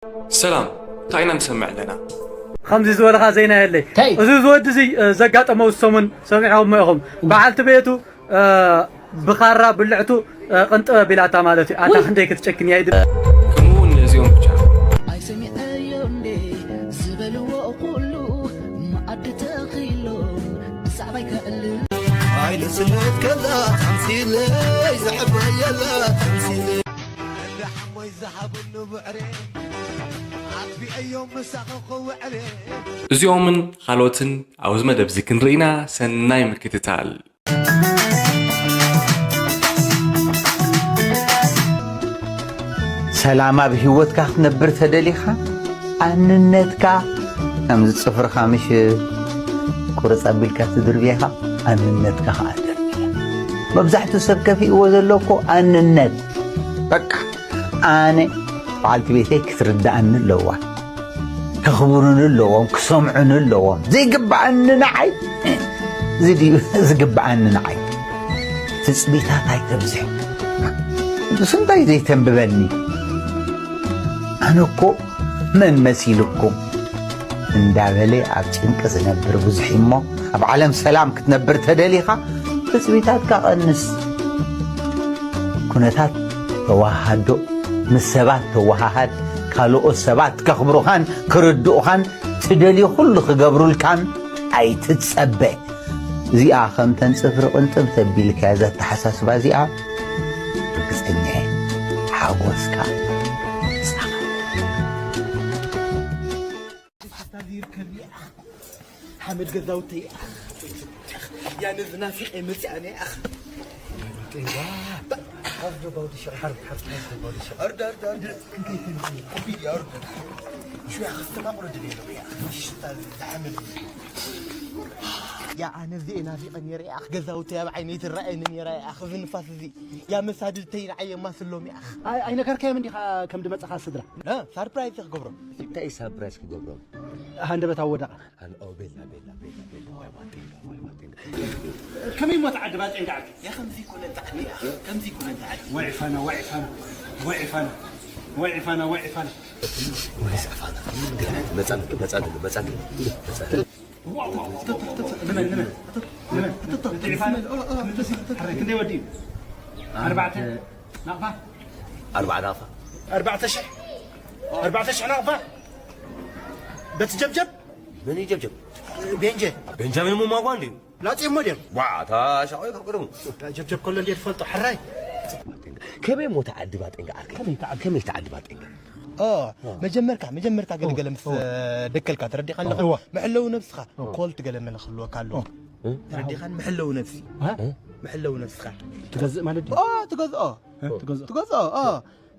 ሰላም፣ እንታይ ኢና ንሰምዕ ኣለና? ከምዚ ዝበልኻ ዜና የለይ። ተይ። እዚ ዝወዲ እዚ ዘጋጠመው ሰሙን ሰሚዕኹሞ ኢኹም። በዓልቲ ቤቱ ብኻራ ብልዕቱ ቅንጥበብ ኢላታ ማለት እዩ። ኣታ ክንደይ ክትጨክን እያ ይድብ። ከምኡ እውን ነዚኦም ብቻ። ኣይሰሚዐዮ እንዴ ዝበልዎ ኩሉ መኣዲ ተኺሎም ብዛዕባይ ከዕልል ኣይልስነት ከላ ተምሲለይ ዘሕበየላ ተምሲለይ እንዳ ሓሞይ ዝሃብሉ ብዕሬ ኣጥቢዐዮም ምሳኺ ክውዕሬ እዚኦምን ካልኦትን ኣብዚ መደብ እዚ ክንርኢና ሰናይ ምክትታል። ሰላም ኣብ ህይወትካ ክትነብር ተደሊኻ ኣንነትካ ከምዚ ጽፍርኻ ምሽ ቁርጽ ኣቢልካ ትድርብየኻ ኣንነትካ ከዓ ደርብያ። መብዛሕትኡ ሰብ ከፊእዎ ዘሎ እኮ ኣንነት በቃ ኣነ በዓልቲ ቤተይ ክትርድኣኒ ኣለዋ። ከኽብሩኒ ኣለዎም፣ ክሰምዑኒ ኣለዎም። ዘይግብኣኒ ንዓይ እዚ ድዩ ዝግብኣኒ ንዓይ? ትጽቢታት ኣይተብዝሕ። ንሱ እንታይ ዘይተንብበኒ? ኣነ እኮ መን መሲልኩም እንዳበለ ኣብ ጭንቂ ዝነብር ብዙሕ እሞ ኣብ ዓለም ሰላም ክትነብር ተደሊኻ ትጽቢታትካ ቀንስ። ኩነታት ተወሃሃዶ ምስ ሰባት ተወሃሃድ፣ ካልኦት ሰባት ከኽብሩኻን ክርድኡኻን ትደልዩ ኩሉ ክገብሩልካን ኣይትጸበ። እዚኣ ከምተን ጽፍሪ ቅንጥብ ተቢልካ ዘተሓሳስባ እዚኣ ርግጸኛ እየ ሓጎስካ ምሳኻ። ሓመድ ገዛውተይ ያነ ዝናፊቀ መጽኣነ ኣኽ ያ ኣነ እዚኤ ናፊቀ ነይረ ኣኽ ገዛውተይ ኣብ ዓይነይ ትረኣየኒ ነይራ ኣኽ እዚ ንፋስ እዚ ያ መሳድድተይ ንዓየ ማስሎም ኣኽ ኣይነገርከዮም እንዲኻ ከም ድመጽኻ ስድራ ሳርፕራይዝ ክገብሮም እንታይ ሳርፕራይዝ ክገብሮም ሃንደበት ኣወዳቕ ኣን ኦ ቤላ ቤላ ቤላ ቤላ ዋይ ዋቴንጋ ዋይ ዋቴንጋ ከመይ ሞ ተዓዲ ባጤንጋ ዓዲ ያ ከምዚ ይኮነ ተዓዲ ከምዚ ይኮነ ተዓዲ ወዒፋና ወዒፋና ወዒፋና ወዒፋና ወዒፋና ወይስ ኣፋና መጻን መጻን መጻን መጻን ክንደይ ወዲ ኣርባዕተ ናቕፋ ኣርባዓ ናቕፋ ኣርባዕተ ሽሕ ኣርባዕተ ሽሕ ናቕፋ በቲ ጀብጀብ መን ይጀብጀብ ቤንጀ ቤንጃሚን ሙማጓ እንድዩ ላጽ እሞ ድዮም ዋ እታ ሻቆይ ካብ ቅድሙ ጀብጀብ ከሎ እንዴ ትፈልጦ ሕራይ ከመይ ሞ ተዓዲ ባጤንጋ ዓርከይ ከመይ ተዓዲ ባጤንጋ ኦ መጀመርካ መጀመርካ ገለገለ ምስ ደከልካ ተረዲኻ ኣለኻ መሕለዊ ነብስኻ ኮልት ገለ መለ ክህልወካ ኣለዎ ተረዲኻን መሕለዊ ነብሲ መሕለዊ ነብስኻ ትገዝእ ማለት ድዩ ኦ ትገዝኦ ትገዝኦ ኦ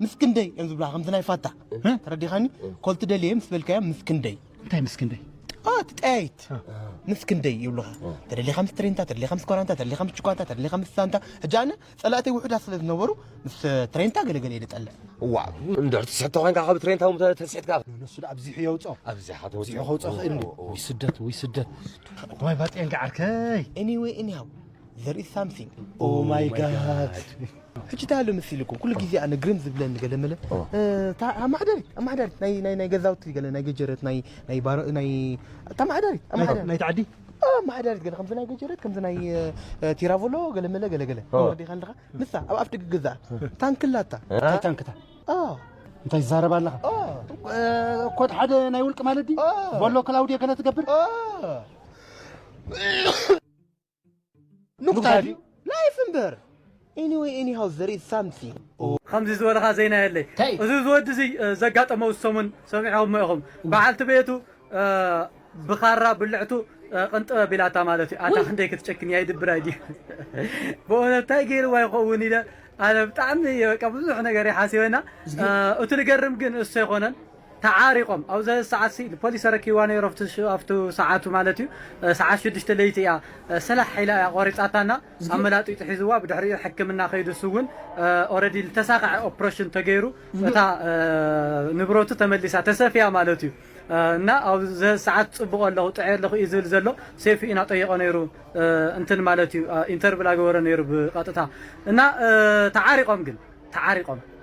ምስ ክንደይ እዮም ዝብላ ከምዚ ናይ ፋታ ተረዲኻኒ ኮልት ደልየ ምስ በልካዮ ምስ ክንደይ እንታይ ምስ ክንደይ ኦ ትጠያይት ምስ ክንደይ ይብሉኻ ተደሊኻ ምስ ትሬንታ ተደሊኻ ምስ ኮራንታ ተደሊኻ ምስ ችኳንታ ተደሊኻ ምስ ሳንታ ሕጂ ኣነ ጸላእተይ ውሑዳት ስለ ዝነበሩ ምስ ትሬንታ ገለገለ እየ ዝጸልእ እዋ እንድሕር ትስሕቶ ኮይንካ ካብ ትሬንታ እውን ተስሕትካ ንሱ ዳ ኣብዚሑ የውፅኦ ኣብዚሓ ተውፅኦ ከውፅኦ ክእል ወይ ስደት ወይ ስደት ዋይ ባጤንጋ ዓርከይ anyway anyhow there is something oh my god ሕጂ እንታይ ኣሎ መሲልኩም ኩሉ ግዜ ኣነ ግርም ዝብለኒ ገለ መለ ኣማሓዳሪት ኣማሓዳሪት ናይ ናይ ናይ ገዛውቲ ገለ ናይ ገጀረት ናይ ናይ ባሮ ናይ ኣማሓዳሪት ኣማሓዳሪት ናይ ተዓዲ ኣማሓዳሪት ገለ ከምዚ ናይ ገጀረት ከምዚ ናይ ቲራቮሎ ገለ መለ ገለ ገለ ወዲኻ ኣለኻ ንሳ ኣብ ኣፍ ደገ ገዛ ታንክላታ እንታይ ታንክታ እንታይ ትዛረብ ኣለኻ ኮድ ሓደ ናይ ውልቂ ማለት ድዩ ቦሎ ክላውድዮ ገለ ትገብር ምቁታል እዩ ላይፍ እምበር anyway anyhow there is something ከምዚ ዝበልኻ ዜና የለይ ተይ። እዚ ዝወዲ እዚ ዘጋጠመው ሰሙን ሰሚዕኹሞ ኢኹም በዓልቲ ቤቱ ብኻራ ብልዕቱ ቅንጥበብ ኢላታ ማለት እዩ ኣታ ክንደይ ክትጨክን እያ ይድብር ኣይድዩ ብእውነት እንታይ ገይርዋ ይኸውን ኢለ ኣነ ብጣዕሚ እየ በቃ ብዙሕ ነገር ይሓሲበና እቲ ዝገርም ግን እሱ ኣይኮነን ተዓሪቖም ኣብ ዘ ሰዓት ሲ ፖሊስ ረኪብዋ ነይሩ ኣብቲ ሽ- ኣብቲ ሰዓቱ ማለት እዩ እ፣ ሰዓት ሽዱሽተ ለይቲ እያ እ፣ ሰላሕ ኢላ እያ ቆሪፃታና ኣመላጢጡ ሒዝዋ ብድሕሪኡ ሕክምና ከይዱ እሱ እውን ኦረዲ ዝተሳኽዐ ኦፕሬሽን ተገይሩ እታ እ፣ ንብረቱ ተመሊሳ ተሰፊያ ማለት እዩ እ፣ እና ኣብ ዘ ሰዓት ፅቡቕ ኣለኹ ጥዑይ ኣለኹ እዩ ዝብል ዘሎ ሴፍ ኢና ጠይቆ ነይሩ እ፣ እንትን ማለት እዩ እ፣ ኢንተርቪው ኣገበረ ነይሩ ብቐጥታ እና እ፣ ተዓሪቖም ግን ተዓሪቖም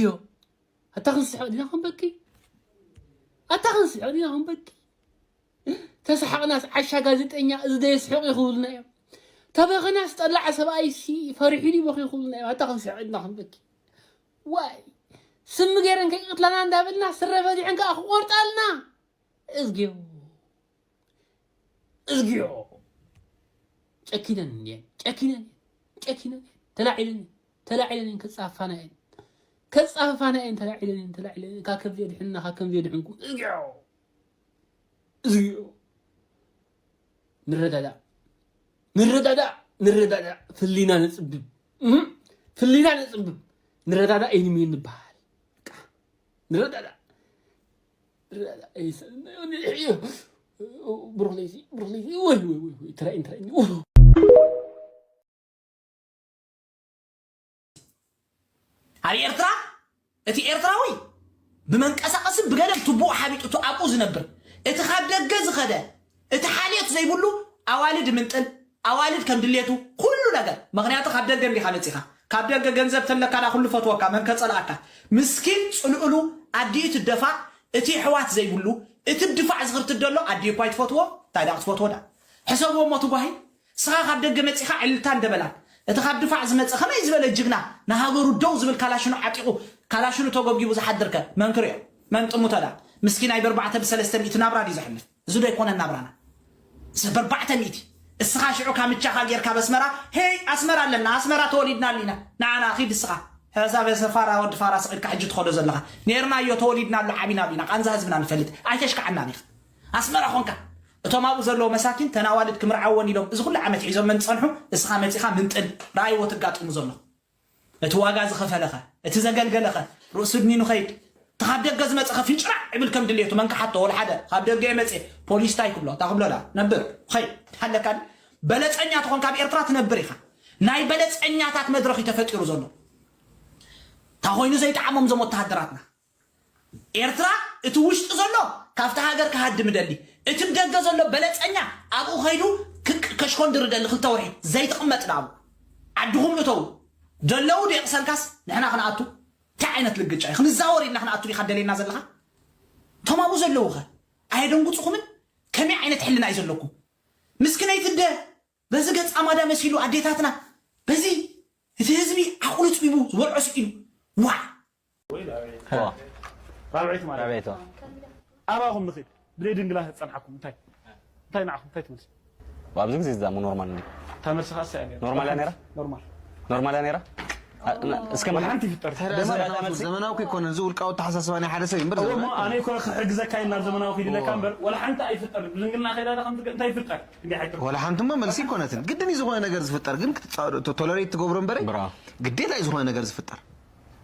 እዝግዮ። ኣታ ክንስሕቕ ዲና ክንበኪ? ኣታ ክንስሕቕ ዲና ክንበኪ? ተሰሓቕናስ ዓሻ ጋዜጠኛ እዚ ደየስሕቕ እዩ ክብሉና እዮም። ተበኸናስ ጠላዕ ሰብኣይሲ ፈሪሑ ድዩ በኺ ክብሉና እዮም። ኣታ ክንስሕቕ ዲና ክንበኪ? ዋይ፣ ስሚ ገይረን ከይቅትላና እንዳበልና ስረ ፈቲሐን ከኣ ክቆርጣልና። እዝግዮ። እዝግዮ። ጨኪነን እንድየን፣ ጨኪነን እየን፣ ጨኪነን እየን። ተላዒለን እየን፣ ተላዒለን እየን፣ ከጻፍፋና እየን። ከጻፍፋና እየን፣ ተላዒለን እየን፣ ተላዒለን እየን። ካብ ከምዚ የድሕንና፣ ካብ ከምዚ የድሕንኩም። እዝግዮ። እዝግዮ። ንረዳዳእ። ንረዳዳእ። ንረዳዳእ። ፍሊና ነጽብብ። እህ። ፍሊና ነጽብብ። ንረዳዳእ፣ ኤንሚ ንበሃል። በቃ። ንረዳዳእ። ንረዳዳእ። ብሩኽ ለይቲ፣ ብሩኽ ለይቲ። ወይ፣ ወይ፣ ወይ፣ ወይ። ተራእይን፣ ተራእይን። ኣብ ኤርትራ እቲ ኤርትራዊ ብመንቀሳቐስን ብገለን ቱቦኡ ሓቢጡ እቲ ኣብኡ ዝነብር፣ እቲ ካብ ደገ ዝኸደ፣ እቲ ሓልዮት ዘይብሉ ኣዋልድ ምንጥል፣ ኣዋልድ ከም ድሌቱ ኩሉ ነገር። ምኽንያቱ ካብ ደገ እንዲኻ መጺኻ። ካብ ደገ ገንዘብ ተለካ ዳ ኩሉ ፈትወካ፣ መን ከጸልኣካ? ምስኪን ጽልእሉ ኣዲኡ ትደፋእ፣ እቲ ኣሕዋት ዘይብሉ፣ እቲ ድፋዕ ዝኽርትት ደሎ ኣዲኡ እኳ ኣይትፈትዎ፣ እንታይ ዳ ክትፈትዎ ዳ? ሕሰብዎ እሞ ትጓሂ። ስኻ ካብ ደገ መጺኻ ዕልልታ እንደበላን፣ እቲ ካብ ድፋዕ ዝመጸ ከመይ ዝበለ ጅግና ንሃገሩ ደው ዝብል ካላሽኑ ዓጢቑ፣ ካላሽኑ ተጎብጊቡ ዝሓድርከ መን ክርእዮ? መን ጥሙተዳ? ምስኪናይ በርባዕተ ብሰለስተ ሚእቲ ናብራ ድዩ ዘሕልፍ? እዚ ዶ ኣይኮነን ናብራና? ሰብ በርባዕተ ሚእቲ። እስኻ ሽዑ ካምቻኻ ጌርካ በስመራ፣ ሄይ ኣስመራ ኣለና፣ ኣስመራ ተወሊድና ኣሊና። ንዓና ኺድ እስኻ። ሕሳብ ሰፋራ ወዲ ፋራ ስቒድካ ሕጂ ትኸዶ ዘለኻ። ኔርናዮ ተወሊድናሉ ዓቢናሉ ኢና፣ ቃንዛ ህዝብና ንፈልጥ። ኣይተሽካዓናን ኢኻ። ኣስመራ ኾንካ እቶም ኣብኡ ዘለዉ መሳኪን ተን ኣዋልድ ክምርዓወን ኢሎም እዚ ኩሉ ዓመት ሒዞመን ዝጸንሑ፣ እስኻ መጺኻ ምንጥል። ረኣይዎ ትጋጥሙ ዘለኹ። እቲ ዋጋ ዝኸፈለኸ፣ እቲ ዘገልገለኸ፣ ርእሱ ድኒኑ ኸይድ። እቲ ካብ ደገ ዝመጸኸ ፍንጭራዕ ይብል ከም ድሌቱ፣ መን ክሓቶ? ወላ ሓደ። ካብ ደገ እየ መጽየ። ፖሊስ እንታይ ክብሎ? እንታይ ክብሎ ዳ? ነብር። ኸይድ። ኣለካ ድዩ? በለጸኛ ተኾንካ ኣብ ኤርትራ ትነብር ኢኻ። ናይ በለጸኛታት መድረኽ እዩ ተፈጢሩ ዘሎ። እንታይ ኮይኑ ዘይጠዓሞም እዞም ወተሃደራትና? ኤርትራ እቲ ውሽጢ ዘሎ ካብቲ ሃገር ክሃድም ደሊ፣ እቲ ብደገ ዘሎ በለጸኛ ኣብኡ ኸይዱ ክክ-፣ ከሽኮንድር ደሊ ክልተ ወርሒ ዘይትቕመጥ ንኣብኡ። ዓድኹም እተው። ደለዉ ደየቕሰልካስ ንሕና ክንኣቱ? እንታይ ዓይነት ልግጫ እዩ? ክንዛወር ኢልና ክንኣቱ ዲኻ ደልየና ዘለኻ? እቶም ኣብኡ ዘለዉ ኸ ኣየደንጉጽኹምን? ከመይ ዓይነት ሕልና እዩ ዘለኩም? ምስክነይቲ ኣደ በዚ ገጻ ማዳ መሲሉ ኣዴታትና በዚ እቲ ህዝቢ ዓቕሉ ጽቢቡ ዝበልዖ ስኢኑ ዋዕ ዋ። ራብዐይቲ ማለት ራብዐይቲ። ኣባኹም ንኺድ ብደይ ድንግላ ተጸንሓኩም እንታይ እንታይ ንዓኹም እንታይ ትመልሱ? ኣብዚ ግዜ እዛ እሞ ኖርማል እንዲ። እታ መልሲ ኸኣ እሳ እያ ነይራ። ኖርማል እያ ነይራ? ኖርማል። ኖርማል እያ ነይራ? አ-፣ ና-፣ እስከ ወላ ሓንቲ ይፍጠር። ታዲያ ደማ-፣ ዘመናዊ፣ ዘመናዊ እኮ ኣይኮነን፣ እዚ ውልቃዊ ኣተሓሳስባ ናይ ሓደ ሰብ እዩ እምበር እዎ፣ ዘመናዊ እሞ ኣነ ኣይኮነን። እኮ ክሕግዘካ ኢልና ዘመናዊ ኪድ ኢለካ እምበር፣ ወላ ሓንቲ ኣይፍጠር። ብድንግልና ከይዳ ዳ ከምትገ-፣ እንታይ ይፍጠር? እንዲህ ኣይትርፍ። ወላ ሓንቲ እሞ መልሲ ኣይኮነትን። ግድን እዩ ዝኾነ ነገር ዝፍጠር፣ ግን ክትጻ-፣ ቶ-፣ ቶለሬት ትገብሮ እምበረ፣ ብራ። ግዴታ እዩ ዝኾነ ነገር ዝፍጠር።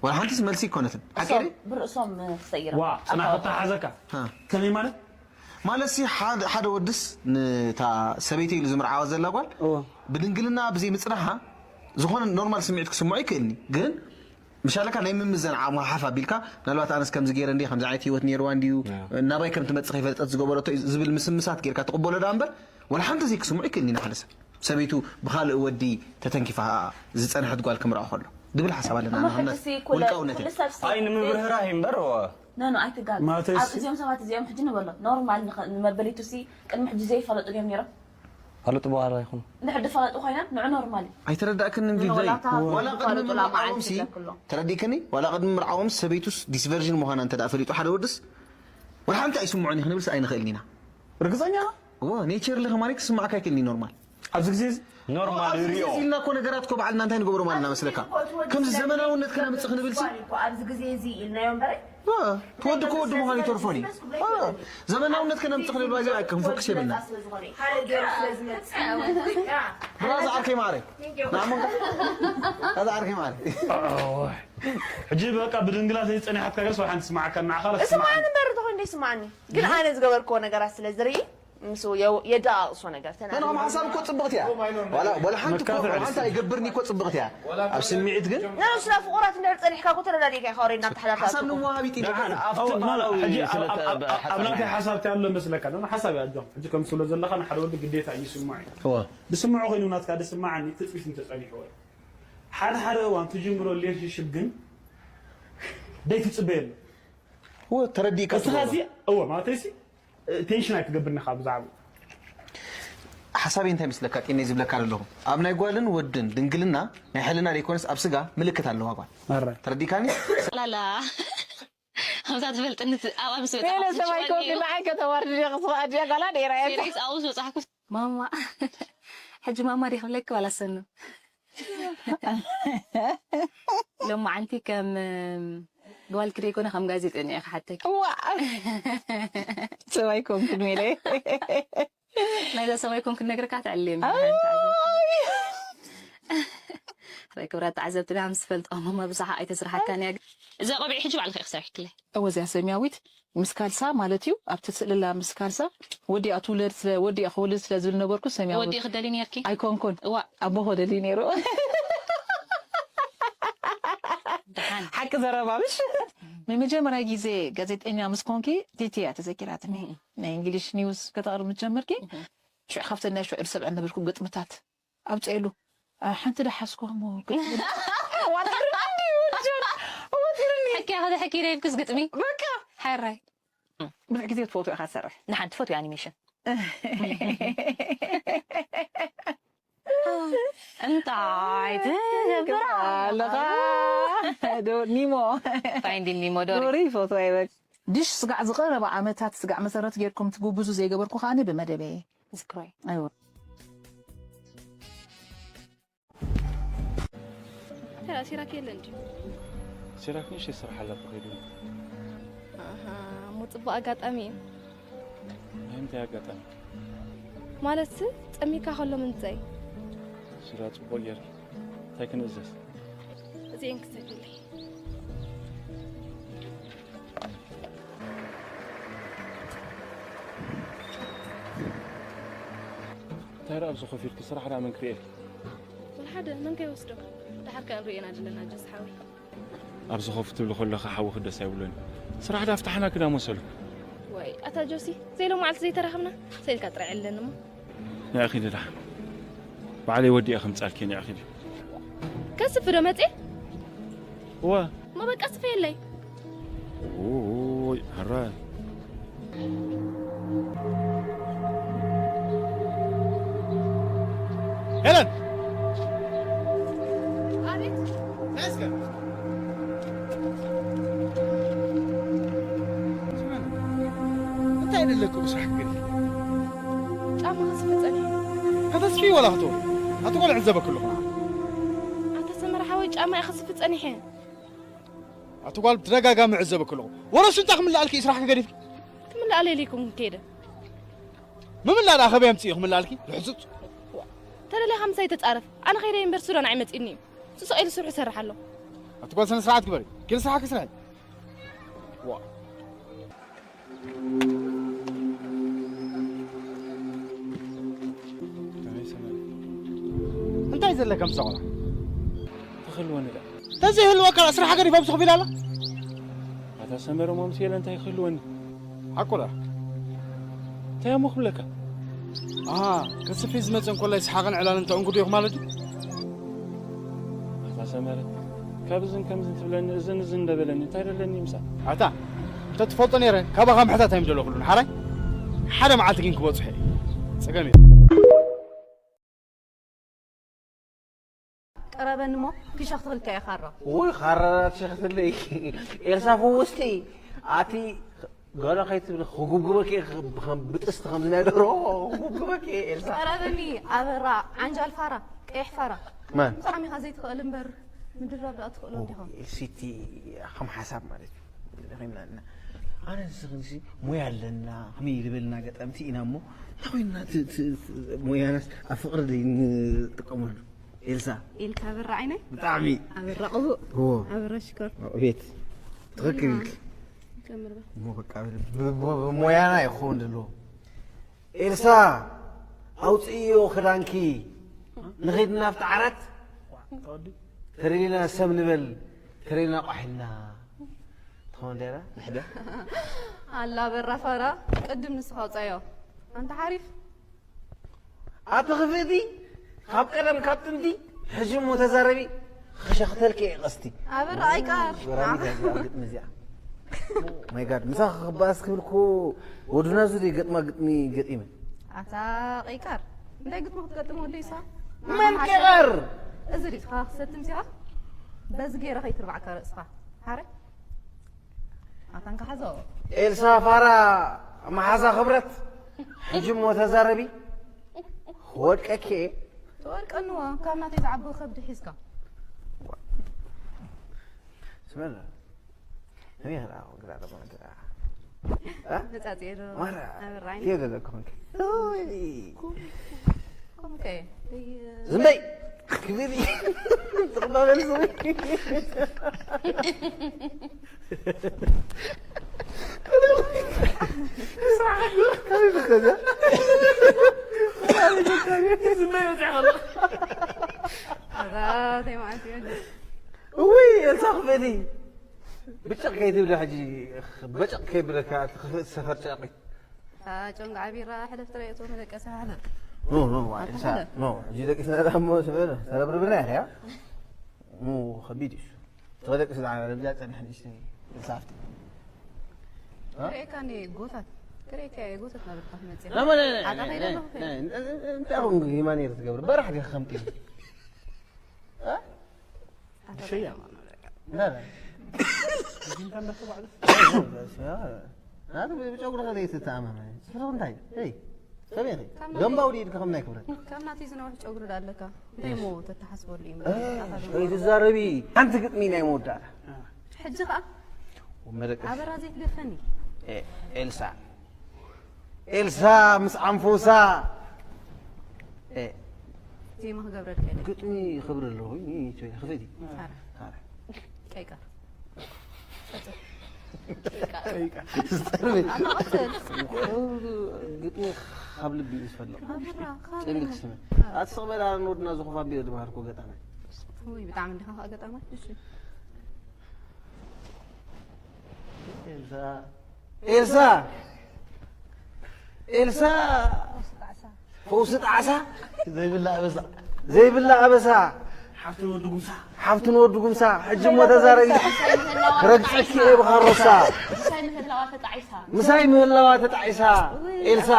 ወላ ሓንቲስ መልሲ ኣይኮነትን። ሓቂ እሶም ድዩ? ብርእሶም ክሰይሮም። ዋ፣ ጽናሕ ኣታወጣ። ክተሓዘካ። ሃ። ከመይ ማለት? ማለትሲ ሓደ፣ ሓደ ወድስ ንታ ሰበይቲ ኢሉ ዝምርዓዋ ዘላ ጓል እዎ። ብድንግልና ብዘይ ምጽናሓ ዝኾነ ኖርማል ስምዒት ክስምዖ ይክእልኒ። ግን ምሻለካ ናይ ምምዘን ዓቕሚ ሓፍ ኣቢልካ፣ ምናልባት ኣነስ ከምዚ ገይረ እንድየ፣ ከምዚ ዓይነት ህይወት ነይርዋ እንድዩ፣ ያ። ናባይ ከም ትመጽእ ከይፈለጠት ዝገበረቶ እዩ ዝብል ምስምሳት ጌርካ ትቕበሎ ደኣ እምበር፣ ወላ ሓንቲ ዘይክስምዖ ይክእልኒ ንሓደ ሰብ። ሰበይቱ ብኻልእ ወዲ ተተንኪፋ ዝጸንሐት ጓል ክምርዖ ከሎ። ድብል ሓሳብ ኣለና፣ እሞ ንኣብነት ሕጂ ሲ ኩለ-፣ ውልቃውነት ኩሉ እዩ። ሰብ ሲ-፣ ኣይ፣ ንምብርህራህ እዩ እምበር፣ ዋ። ኖ፣ ኖ፣ ኣይትጋገ። ማለተይ ኣብ ሲ- እዚኦም ሰባት እዚኦም ሕጂ ንበሎ፣ ኖርማል ንኸ-፣ ንመበሊቱ ሲ ቅድሚ ሕጂ ዘይፈለጡ ድዮም ነይሮም? ፋለጡ በኋላ ይኹኑ። ንሕጂ ፈለጡ ኮይና፣ ንዑ ኖርማል እዩ። ኣይተረዳእክንን ኖ፣ ጊብዘይ። ዋላ እታ ዋላ ቅድሚ ዝፋለጡላ ምርዓዎም መዓልቲ ሲ፣ ትብለክሎ። ተረዲእክኒ? ዋላ ቅድሚ ምርዓዎም ሰበይቱስ ዲስቨርዥን ምዃና እንተ ደኣ ፈሊጡ ሓደ ወድስ፣ ወላ ሓንቲ ኣይስምዖን እዩ ክንብልስ ኣይንኽእልን ኢና። ርግጸኛ? እዎ፣ ኔቸር ለኸ ማለት ክስምዓካ ኣይክእልን እዩ ኖርማል። ኣብዚ ግዜ እዚ? ኖርማል ኣብዚ ሪኦ። ግዜ ኢልና እኮ ነገራት እኮ ባዕልና እንታይ ንገብሮ ማለት ኢና መስለካ? ከምዚ ዘመናውነት ከነምጽእ ክንብል ሲ? ኣብዚ ግዜ እዚ ኢልናዮ እምበር። እ፣ ትወዲ እኮ ወዲ ምዃኑ ይተርፎን እዩ። እ፣ ዘመናውነት ከነምጽእ ክንብል ባይዘ ኣይከም ፎክስ የብልና። ሓደ ገይሩ ስለ ዝመጽእ። ብራዛ ዓርከይ ማዕረ። ናሙን። ብራዛ ዓርከይ ማዕረ። ሕጂ በቃ ብድንግላ ዘይጸኒሓትካ ገርስ ወይ ሓንቲ ስማዓካ ንዓኻ ላ እስማዓኒ ትስማዓኒ። እምበር ተኾይኑ ይስማዓኒ። ግን ኣነ ዝገበርክዎ ነገራት ስለ ዝርኢ ምስ የው- የደኣቕሶ ነገር ተና ነንኦም ሓሳብ እኮ ፅብቕቲ እያ ዋላ ወላ ሓንቲ እኮ መካፍዕ ሓንቲ ኣይገብርኒ እኮ ፅብቕቲ እያ ኣብ ስምዒት ግን ነንስና ፍቑራት እንድሕር ፀኒሕካ እኮ ተረዳዲእካ ኢኻ ወሬድና ተሓላልካ ሓሳብ ንወሃብ ይጢ ደሓን ኣብቲ ማላዊ ስለ ኣብ ናተይ ሓሳብ እንታይ ኣሎ መስለካ ደ ሓሳብ እያ ኣጆም ሕጂ ከም ትብሎ ዘለኻ ንሓደ ወዲ ግዴታ እዩ ይስማዕ እዩ ዝስምዖ ኮይኑ ናትካ ደስማዓኒ ትፅቢት እንተፀኒሕዎ ሓደ ሓደ እዋን ትጅምሮ ሪሌሽንሽፕ ግን ደይትፅበየሉ ተረዲእካ እስኻ ሲ እወ ማለተይ ሲ ቴንሽን ኣይትገብርኒ ካብ ብዛዕባ ሓሳበይ እንታይ ምስለካ ጢነይ ዝብለካ ዘለኹ ኣብ ናይ ጓልን ወድን ድንግልና ናይ ሕልና ዘይኮነስ ኣብ ስጋ ምልክት ኣለዋ ጓል ማራ ተረዲካኒ ላላ ከምዛ ትፈልጥኒ ኣብኣ ምስ ገለ ሰብኣይ ኮንክ ንዓይ ከተዋርድ ዲኻ ስኻ ኣድያ ጓላ ነይራ እያ ሬስ ኣብኡ ዝበፅሓኩ ማማ ሕጂ ማማ ዲ ክብለኪ ዋላ ሰኑ ሎማዓንቲ ከም ጓል ክደይ ኮነ ከም ጋዜጠኛ ኢኻ ሓተኪ ዋ ሰብኣይ ኮንክ ሜለ ናይዛ ሰብኣይ ኮንክ ነግርካ ትዕልም ክብራ ተዓዘብትና ምስ ፈልጦ ማማ ብዙሓ ኣይተስርሓካን እያ እዚ ቆቢዕ ሕጂ ባዕልካ ኢኺ ሰሪሕክለይ እወዚያ ሰሚያዊት ምስ ካልሳ ማለት እዩ ኣብቲ ስእልላ ምስ ካልሳ ወዲኣ ትውለድ ስለ ወዲኣ ክወልድ ስለ ዝብል ነበርኩ ሰሚያዊት ወዲእ ክደሊ ነርኪ ኣይኮንኩን እዋ ኣቦ ክደሊ ነይሩ ደሓን ሓቂ ዘረባ ምሽ ንመጀመርያ ግዜ ጋዜጠኛ ምስ ኮንኪ ቲቲ እያ ተዘኪራትኒ ናይ እንግሊሽ ኒውስ ከተቕርብ ምስ ጀመርኪ ሽዑ ካብተን ናይ ሽዑ ዝሰምዐን ነበርኩ ግጥምታት ኣብፀሉ ሓንቲ ደሓስኮ እሞ ግጥሚ ዋትርኒ ወትርኒ ሕኪ ከደ ሕኪ ደይብክስ ግጥሚ በቃ ሓራይ ብዙሕ ግዜ ትፈትዎ ኢኻ ትሰርሕ ንሓንቲ ፈትዮ ኣኒሜሽን እንታይ ትገብር ኣለኻ ዶ ኒሞ ፋይንዲን ኒሞ ዶሪ ዶሪ ይፈትዋ ይበል ድሽ ስጋዕ ዝቐረበ ዓመታት ስጋዕ መሰረት ጌርኩም ትጉብዙ ዘይገበርኩ ከዓኒ ብመደበየ ዝክሮይ ኣይወ ተራ ሲራክ የለን ድዩ ሲራክ ንእሽተይ ስራሕ ኣላ ተኸይዱ ኣሃ እሞ ፅቡቅ ኣጋጣሚ እዩ ናይ ምንታይ ኣጋጣሚ ማለትስ ፀሚካ ከሎ ምንፀይ ሲራ ፅቡቅ ጌርኪ እንታይ ክንእዘዝ እዚአን ክሰድለይ እንታይ ደኣ ኣብዚ ኮፍ ኢልኪ ስራሕ ደኣ መን ክርእየኪ ወላ ሓደ መን ከይወስዶ ድሓር ከ ንርእየና ዘለና ጀስ ሓወይ ኣብዚ ኮፍ ትብሊ ከለኺ ሓዊ ክደስ ኣይብሎን ስራሕ ደኣ ፍታሕና ክዳ መሰሉ ወይ ኣታ ጆሲ ዘይሎማዓልቲ ዘይተራኸብና ሰኢልካ ጥራይ ዕለንሞ ንዕኺ ድዳ ባዕለይ ወዲአ ከምፃልኪ ንዕኺ ዲ ከስፍ ዶ መፅእ እወ እሞ በቃ ስፈየለይ ውይ ሕራይ ሄለን ኣቤት ናይስከ እንታይ ደለኩ ብስራሕ ክገድፍ ጫማ ከስፍ ፀኒሑ ከተስፊ ወላ ክትወ ኣቲ ቆልዕ ዘበክልኹ ኣታ ሰመረ ሓወይ ጫማ እየ ከስፍ ፀኒሐ ኣቲ ጓል ብተደጋጋሚ ዕዘበክልኹ ወረሱ እንታይ ክምልኣልኪ ስራሕ ክገዲፍ ክምልኣለ ኢለይኩም ከይደ ምምላእ ደኣ ከበይ ኣምፅእ ክምልኣልኪ ልሕፁፅ ተደሊኻ ምሳይ ተፃረፍ ኣነ ከይደ እምበር ሱዳን ኣይመፅእኒ እዩ ስቕ ኢሉ ስርሑ ይሰርሕ ኣሎ ኣቲ ጓል ስነ ስርዓት ግበሪ ግን ስራሕ ክስራሕ ዋ እንታይ ዘለካ ምስ ቆልዓ ተኽልወኒ ደኣ ተዘይህልወካ ስራሕ ገዲፋ ምስ ክፊል ኣላ ኣታ ሰመረ ሞ ምስ የለ እንታይ ክህልወኒ ሓቁላ እንታይ እሞ ክብለካ ኣሃ ከስፊ ዝመፀ እንኮላይ ሰሓቕን ዕላልን ተዕንጉዱ ኢኹ ማለት እዩ ኣታ ሰመረ ካብ እዝን ከምዝን ትብለኒ እዝን እዝን እንደበለኒ እንታይ ደለኒ ምሳ ኣታ እንተ ትፈልጦ ነይረ ካባኻ ምሕታት ኣይምደለኩሉ ንሓራይ ሓደ መዓልቲ ግን ክበፅሑ እየ ፀገም እዩ ቀረበኒ እሞ ኪሻ ክትኽልካ እየ ካራ ውይ ካራራት ሸክትለይ ኤልሳ ፍውስቲ ኣቲ ገለ ከይትብል ክጉብጉበኪ ከም ብጥስቲ ከም ዝናይ ደሮ ክጉብጉበኪ ኤልሳ ቀረበኒ ኣበራ ዓንጃል ፋራ ቀይሕ ፋራ ማን ብጣዕሚ ኢኻ ዘይትኽእል እምበር ምድራብ ደኣ ትኽእሎ እንዲኻ ኤልሲቲ ከም ሓሳብ ማለት እዩ ኮይና ኣነ ንስኽንሲ ሞያ ኣለና ከመይ ልበልና ገጠምቲ ኢና እሞ እንታይ ኮይንና ሞያናስ ኣብ ፍቕሪ ንጥቀመሉ ኤልሳ ኤልሳ በራ ዓይነይ ብጣዕሚ ኣበራ ቅቡእ ዎ ኣበራ ሽኮር ቤት ትኽክል ኢልክ ጀምር በል እሞ በቃ ብ- ብ- ብ- ሞያና ይኸውን ዘለዎ ኤልሳ፣ ኣውፅእዮ ክዳንኪ፣ ንኸይድ ናብቲ ዓራት። ተደሊና ሰብ ንበል፣ ተደሊና ቋሕ ኢልና። ትኾን ደራ? ንሕደ። ኣላ በራ ፋራ፣ ቅድም ንስኻ ኣውፅኣዮ። ኣንታ ሓሪፍ። ኣቲ ክፍእቲ፣ ካብ ቀደም ካብ ጥንቲ፣ ሕጂ እሞ ተዛረቢ፣ ክሸኽተልኪ እየ ቀስቲ። ኣበራ ኣይቃር። ወራሚት እያ እዚኣ ግጥሚ እዚኣ። ማይ ጋድ፣ ምሳኻ ክበኣስ ክብል እኮ ወዱና ዙሪ ገጥማ ግጥሚ ገጢመ። ኣታ ቀይቃር፣ እንታይ ግጥሚ ክትገጥም ወደይ እሳ? መን ቀይቃር? እዚ ሪእኻ ክሰትም ሲኻ፣ በዚ ገይረ ከይትርባዕካ ርእስኻ። ሓረ? ኣታንካ ሓዞ። ኤልሳ ፋራ መሓዛ ክብረት፣ ሕጂ እሞ ተዛረቢ፣ ክወድቀኪ እየ። ትወድቀንዎ፣ ካብ ናተይ ዝዓቢ ከብዲ ሒዝካ። ስመላ፣ እኔ ኸዳ ግራ ደማ ግራ። እ? መጻጽኤ ዶ? ማራ፣ ኣበራይ። ቴ ገዛ ኮንክ። ኦይ። ኮንከ። ዝም በይ። ክብሪ። ዝቕበል ዝም በይ። እዛ ተይማዕት ይወደ። እውይ፣ ኤልሳ ክፈቲ። ብጨቕ ከይትብሊ ሕጂ፣ በጨቕ ከይብለካ፣ እቲ ክፍእ ሰፈር ጨቒ። እታ ጨንጓዓ ቢራ ሕለፍ ትረእዮ፣ እቶም ደቀሰ ሕለፍ። ኖ፣ ኖ፣ ዋይ፣ ኣታ ኤልሳ፣ ሕለፍ። ኖ፣ ሕጂ ደቂስና ደኣ እሞ፣ ስበ፣ ተረብርብና ኢኻ፣ ያ? ኖ፣ ከቢድ እዩ። ተደቂስ ደኣ፣ ረብዛ ጸንሕ ንእሽተይ፣ ኤልሳ ሃፍቲ። እ? ክርእየካ እኔ ጎታት፣ ክርእየካ እየ ጎታት ናበልካ ትመጽእ። ኖ፣ ኖ፣ ኖ፣ ዓጣ ኖ፣ ከይደ ኖ፣ ኣለኹ ኖ፣ ከይደ። ኖ፣ እንታይ ኹን ሂማን እየ ትገብር? በራሕ ዲኻ ከምቲ። እ? ብሸያ። ላ፣ ላ። ናቱ ብጨጉሪ ከዘይ ትተኣማመን። ጽፍርኽ እንታይ? ሄይ፣ ሰበይ ኸይ? ካብ ናተይ ደንባው ድዩ ኢድካ ከም ናይ ክብረት? ካብ ናተይ ዝነውሕ ጨጉሪ ዳ ኣለካ? እንታይ እሞ ተተሓስበሉ እዩ? እ፣ ኣታ ደንባው። ከይትዛረቢ። ሓንቲ ግጥሚ ናይ መወዳእታ። ሕጂ ኸኣ? መደቀሲ። ኣበራ ዘይትገፈኒ። ኤ፣ ኤልሳ። ኤልሳ ምስ ኣንፎሳ። ኤ። ዜማ ክገብረልካ ኢለ። ግጥሚ ክብሪ ኣለኹ። ይ-፣ ይ-፣ ክፈቲ። ኣረ። ኣረ። ቀይቃር። ቀይቃር። ኣታ ቀትል። ግጥሚ ካብ ልቢ እዩ ዝፈልቕ። ኣበራ፣ ካብ ጨንግል ልቢ። ትስምዕ። ኣረ። ኣቲ ስቕ በል፣ ኣረ ንወድና ዝኾፍ ኣቢለ ድበሃልኩ ገጣማይ። ውይ፣ ብጣዕሚ እንዲኻ ከዓ ገጣማይ። እሺ። ኤልሳ። ኤልሳ። ኤልሳ። ፈውሲ ጣዕሳ። ዘይብላ ኣበሳ። ዘይብላ ኣበሳ። ሓፍቲ ንወዲ ጉምሳ። ሓፍቲ ንወዲ ጉምሳ። ሕጂ እሞ ተዛረቢ። ክረግጸኪ እየ ብኻሮሳ። ምሳይ ምህላዋ ተጣዒሳ። ምሳይ ምህላዋ ተጣዒሳ። ኤልሳ።